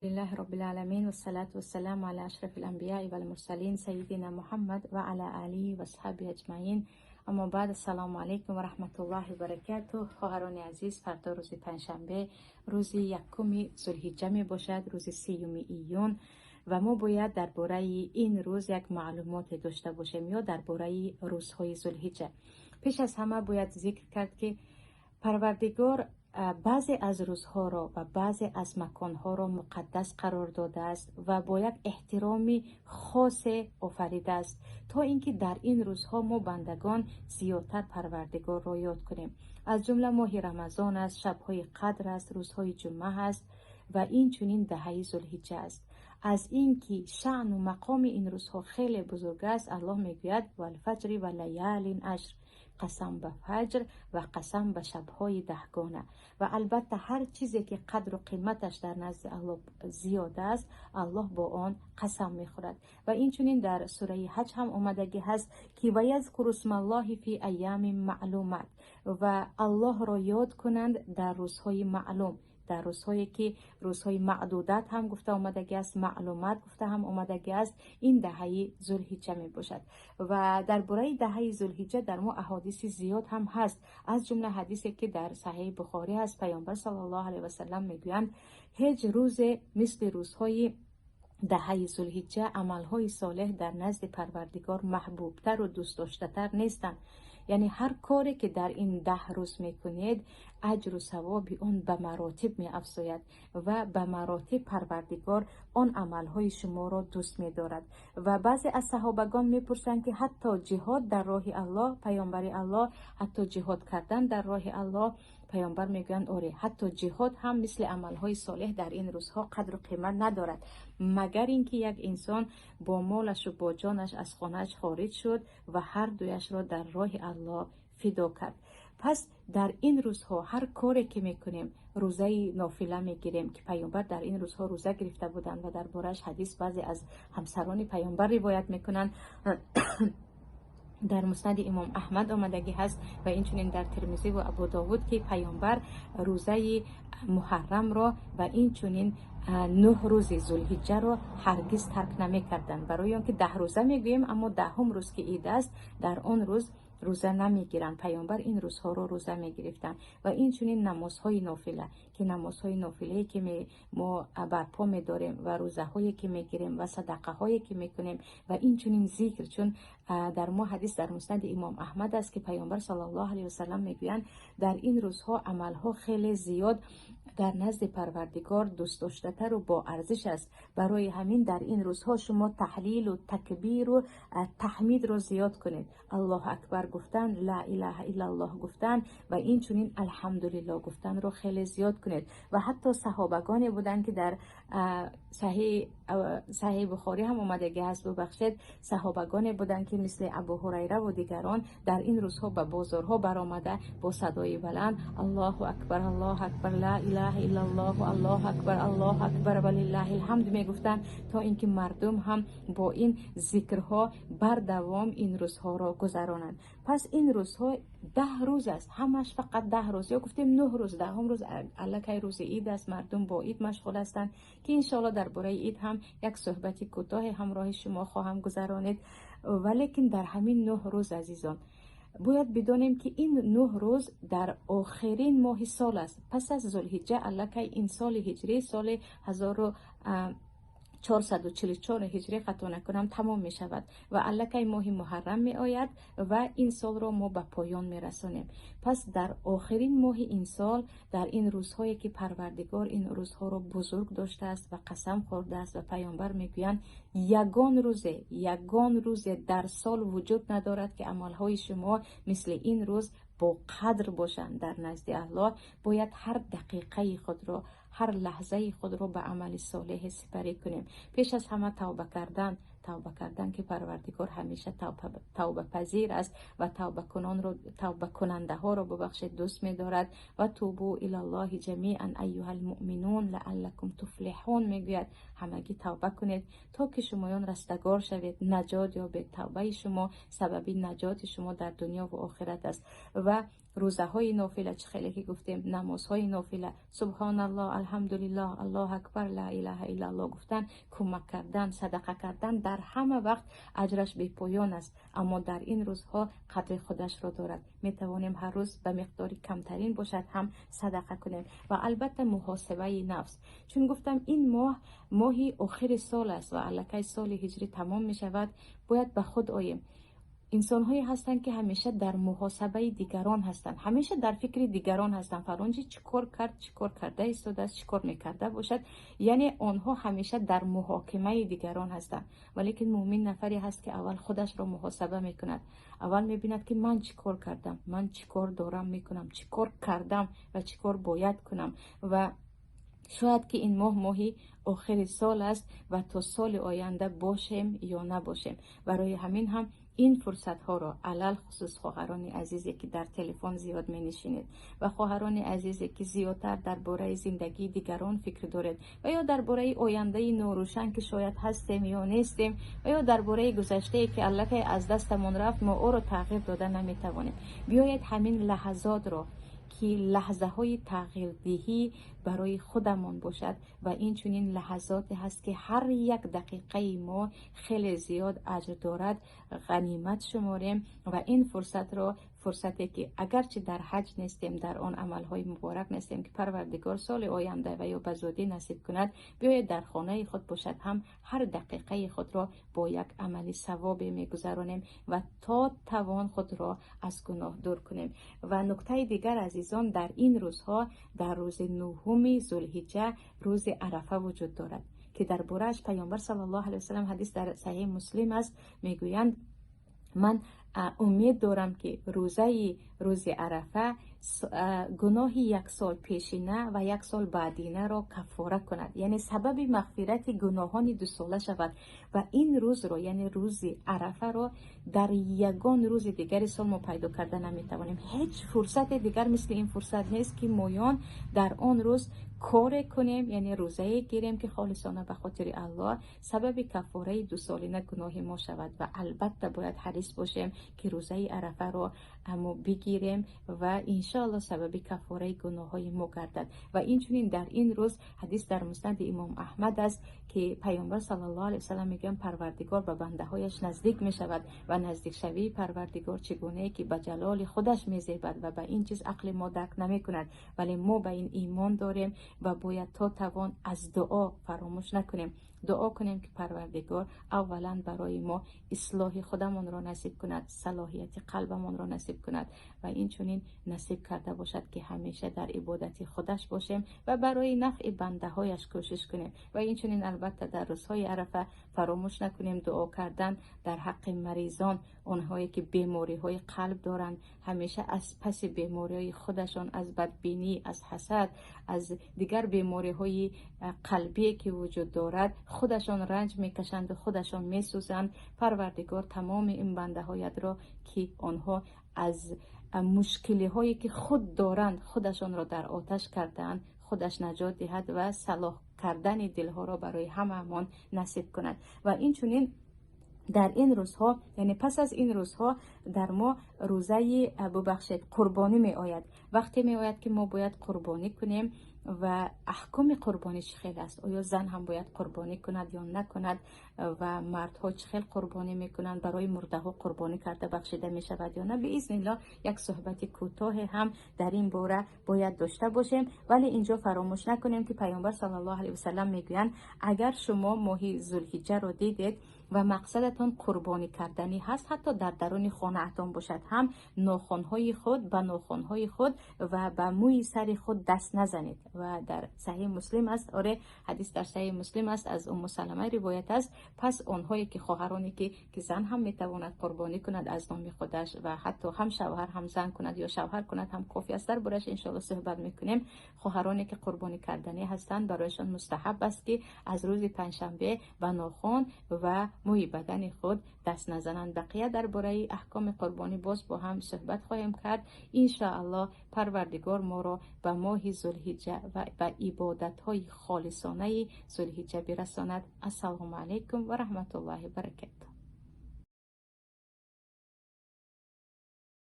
لله رب العالمين، والصلاة والسلام على أشرف الأنبياء والمرسلين، سيدنا محمد وعلى آله وأصحابه أجمعين. أما بعد، السلام علیکم و رحمت الله و برکاته. خواهران عزیز، فردا روز پنجشنبه، روز یکم ذوالحجه می باشد، روز 30 ایون و ما باید درباره این روز یک معلومات داشته باشیم یا درباره روزهای ذوالحجه. پیش از همه باید ذکر کرد که پروردگار بعضی از روزها را و بعضی از مکانها را مقدس قرار داده است و با یک احترام خاص آفریده است تا اینکه در این روزها ما بندگان زیادتر پروردگار را یاد کنیم. از جمله ماه رمضان است، شبهای قدر است، روزهای جمعه است و این چنین دهه ذوالحجه است. از اینکه شأن و مقام این روزها خیلی بزرگ است، الله میگوید: والفجر ولیال عشر، قسم به فجر و قسم به شبهای دهگانه. و البته هر چیزی که قدر و قیمتش در نزد الله زیاد است، الله با آن قسم میخورد. و این چنین در سوره حج هم آمدگی هست که و یذکروا اسم الله فی ایام معلومات، و الله را یاد کنند در روزهای معلوم، در روزهایی که روزهای معدودات هم گفته آمدگی است، معلومات گفته هم آمدگی است. این دهه ذوالحجه می باشد و درباره دهه ذوالحجه در ما احادیث زیاد هم هست. از جمله حدیثی که در صحیح بخاری هست، پیامبر صلی الله علیه و سلم میگویند: هیچ روز مثل روزهای دهه ذوالحجه عملهای صالح در نزد پروردگار محبوبتر و دوست داشته نیستند. یعنی هر کاری که در این 10 روز میکنید، اجر و ثواب آن به مراتب می افزاید و به مراتب پروردگار آن عملهای شما را دوست می دارد. و بعضی از صحابگان میپرسند که حتی جهاد در راه الله، پیامبر الله؟ حتی جهاد کردن در راه الله؟ پیامبر میگویند: آره، حتی جهاد هم مثل عملهای صالح در این روزها قدر و قیمت ندارد، مگر اینکه یک انسان با مالش و با جانش از خانهش خارج شد و هر دویش را در راه الله فدا کرد. پس در این روزها هر کاری که میکنیم، روزه نافله میگیریم که پیامبر در این روزها روزه گرفته بودند و در بارش حدیث بعضی از همسران پیامبر روایت میکنند. در مسند امام احمد آمدگی هست و اینچنین در ترمذی و ابو داود که پیامبر روزه محرم را و اینچنین 9 روز ذوالحجه را هرگز ترک نمیکردند. برای آنکه 10 روزه میگوییم، اما دهم روز که عید است، در آن روز روزه نمیگیرند. پیامبر این روزها رو روزه میگرفتند. و این چنین نمازهای نافله که نمازهای نافله که ما برپا میداریم و روزه هایی که میگیریم و صدقه هایی که میکنیم و این چنین ذکر، چون در ما حدیث در مسند امام احمد است که پیامبر صلی الله علیه وسلم میگویند: در این روزها عملها خیلی زیاد در نزد پروردگار دوست داشته تر و با ارزش است. برای همین در این روزها شما تهلیل و تکبیر و تحمید رو زیاد کنید، الله اکبر گفتن، لا اله الا الله گفتن و این چنین الحمدلله گفتن رو خیلی زیاد کنید. و حتی صحابگانی بودن که در صحیح بخاری هم آمدگی هست، ببخشید، صحابگانی بودن که مثل ابو هریره و دیگران در این روزها به بازارها برآمده، با صدای بلند الله اکبر، الله اکبر، لا اله الا الله، الله اکبر، الله اکبر ولله الحمد میگفتند تا اینکه مردم هم با این ذکرها بردوام این روزها را گذرانند. پس این روزها 10 روز است، همش فقط 10 روز یا گفتیم 9 روز. دهم روز الکی روز عید است، مردم با عید مشغول هستند که انشاءالله درباره عید هم یک صحبت کوتاه همراه شما خواهم گذرانید. ولیکن در همین 9 روز، عزیزان، باید بدانیم که این 9 روز در آخرین ماه سال است. پس از ذوالحجه الکی این سال هجری، سال 1444 هجری خطا نکنم، تمام می شود و الکی ماه محرم می آید و این سال را ما به پایان می رسانیم. پس در آخرین ماه این سال، در این روزهایی که پروردگار این روزها را بزرگ داشته است و قسم خورده است و پیامبر میگویند یگان روز در سال وجود ندارد که عملهای شما مثل این روز با قدر باشند در نزد الله، باید هر دقیقه خود را، هر لحظه خود را به عمل صالح سپری کنیم. پیش از همه توبه کردن، توبه کردن که پروردگار همیشه توبه پذیر است و توبه کنان رو، توبه کننده ها را، ببخشید، دوست می دارد. و توبوا الی الله جمیعا ایها المؤمنون لعلکم تفلحون، میگوید همگی توبه کنید تا که شمایان رستگار شوید، نجات یابید. توبه شما سبب نجات شما در دنیا و آخرت است. و Рӯзаҳои нофила, чӣ хеле ки гуфтем, намозҳои нофила, субҳоналлоҳ, алҳамдулиллоҳ, аллоҳу акбар, ла илаҳа иллаллоҳ гуфтан, кӯмак кардан, садақа кардан дар ҳама вақт аҷраш бепоён аст, аммо дар ин рӯзҳо қадри худашро дорад. Метавонем ҳар рӯз ба миқдори камтарин бошад ҳам садақа кунем. Ва албатта муҳосибаи нафс, чун гуфтам ин моҳ моҳи охири сол аст ва аллакай соли ҳиҷрӣ тамом мешавад, бояд ба худ оем. Инсонҳое ҳастанд, ки ҳамеша дар муҳосибаи дигарон ҳастанд, ҳамеша дар фикри дигарон ҳастанд. Фалончи чӣ кор кард, чӣ кор карда истодааст, чӣ кор мекарда бошад. Яъне онҳо ҳамеша дар муҳокимаи дигарон ҳастанд. Валекин муъмин нафаре ҳаст, ки аввал худашро муҳосиба мекунад. Аввал мебинад, ки ман чӣ кор кардам, ман чӣ кор дорам мекунам, чӣ кор кардам ва чӣ кор бояд кунам. Ва шояд ки ин моҳ моҳи охири сол аст ва то соли оянда бошем ё набошем. Барои ҳамин ҳам ин фурсатҳоро, алалхусус хоҳарони азизе, ки дар телефон зиёд менишинед ва хоҳарони азизе, ки зиёдтар дар бораи зиндагии дигарон фикр доред ва ё дар бораи ояндаи норӯшан, ки шояд ҳастем ё нестем, ва ё дар бораи гузаштае, ки аллакай аз дастамон рафт, мо ӯро тағйир дода наметавонем. Биёед ҳамин лаҳзотро, ки лаҳзаҳои тағйирдиҳӣ барои худамон бошад ва инчунин лаҳзоте ҳаст, ки ҳар як дақиқаи мо хеле зиёд аҷр дорад, ғанимат шуморем ва ин фурсатро, фурсате ки агарчи дар ҳаҷ нестем, дар он амалҳои муборак нестем, ки Парвардигор соли оянда ва ё ба зудӣ насиб кунад, биёед дар хонаи худ бошад ҳам ҳар дақиқаи худро бо як амали савобе мегузаронем ва то тавон худро аз гуноҳ дур кунем. Ва нуктаи дигар, азизон, дар ин рӯзҳо, дар рӯзи нуҳуми Зулҳиҷҷа, рӯзи Арафа вуҷуд дорад, ки дар борааш Паёмбар саллаллоҳу алайҳи васаллам, ҳадис дар Саҳеҳи Муслим аст, мегӯянд: ман умед дорам, ки рӯзаи рӯзи Арафа гуноҳи як сол пешина ва як сол баъдинаро каффора кунад, яъне сабаби мағфирати гуноҳони дусола шавад. Ва ин рӯзро, яъне рӯзи Арафаро, дар ягон рӯзи дигари сол мо пайдо карда наметавонем. Ҳеҷ фурсате дигар мисли ин фурсат нест, ки моён дар он рӯз коре кунем, яъне рӯзае гирем, ки холисона ба хотири Аллоҳ сабаби каффораи дусолина гуноҳи мо шавад. Ва албатта бояд ҳарис бошем, ки рӯзаи Арафаро мо бигирем ва иншоаллоҳ сабаби каффораи гуноҳҳои мо гардад. Ва инчунин дар ин рӯз, ҳадис дар Муснади Имом Аҳмад аст, ки Паёмбар саллаллоҳу алайҳи васаллам мегӯянд: Парвардигор ба бандаҳояш наздик мешавад ва наздикшавии Парвардигор чӣ гунае, ки ба ҷалоли худаш мезебад ва ба ин чиз ақли мо дарк намекунад, вале мо ба ин имон дорем ва бояд то тавон аз дуо фаромӯш накунем, дуо кунем, ки Парвардигор аввалан барои мо ислоҳи худамонро насиб кунад, салоҳияти қалбамонро насиб кунад ва инчунин насиб карда бошад, ки ҳамеша дар ибодати худаш бошем ва барои нафъи бандаҳояш кӯшиш кунем. Ва инчунин албатта дар рӯзҳои Арафа фаромӯш накунем дуо кардан дар ҳаққи маризон, онҳое ки бемориҳои қалб доранд, ҳамеша аз паси бемориҳои худашон, аз бадбинӣ, аз ҳасад, аз дигар бемориҳои қалбие, ки вуҷуд дорад, худашон ранҷ мекашанду худашон месӯзанд. Парвардигор тамоми ин бандаҳоятро, ки онҳо аз мушкилиҳое, ки худ доранд, худашонро дар оташ кардаанд, худаш наҷот диҳад ва салоҳ кардани дилҳоро барои ҳамаамон насиб кунад. Ва инчунин дар ин рӯзҳо, яъне пас аз ин рӯзҳо, дар мо рӯзаи, бубахшед, қурбонӣ меояд. Вақте меояд, ки мо бояд қурбонӣ кунем. Ва аҳкоми қурбонӣ чӣ хел аст? Оё зан ҳам бояд қурбонӣ кунад ё накунад? Ва мардҳо чӣ хел қурбонӣ мекунанд? Барои мурдаҳо қурбонӣ карда бахшида мешавад ё на? Биизниллоҳ, як суҳбати кӯтоҳе ҳам дар ин бора бояд дошта бошем. Вале инҷо фаромӯш накунем, ки Паёмбар саллаллоҳу алайҳи васаллам мегӯянд: агар шумо моҳи Зулҳиҷҷаро дидед ва мақсадатон қурбонӣ карданӣ ҳаст, ҳатто дар даруни хонаатон бошад ҳам, нохунҳои худ, ба нохунҳои худ ва ба мӯи сари худ даст назанед. Ва дар Саҳеҳи Муслим аст, оре, ҳадис дар Саҳеҳи Муслим аст, аз Умму Салама ривоят аст. Пас онҳое ки хоҳароне, ки зан ҳам метавонад қурбонӣ кунад аз номи худаш ва ҳатто ҳам шавҳар, ҳам зан кунад ё шавҳар кунад ҳам кофӣ аст, дар борааш иншоалло суҳбат мекунем. Хоҳароне ки қурбонӣ карданӣ ҳастанд, барояшон мустаҳаб аст, ки аз рӯзи панҷшанбе ба нохун ва мӯи бадани худ даст назананд. Бақия дар бораи аҳкоми қурбонӣ боз бо ҳам суҳбат хоҳем кард, иншоаллоҳ. Парвардигор моро ба моҳи Зулҳиҷҷа ва ба ибодатҳои холисонаи Зулҳиҷҷа бирасонад. Ассалому алайкум ва раҳматуллоҳи баракатуҳ.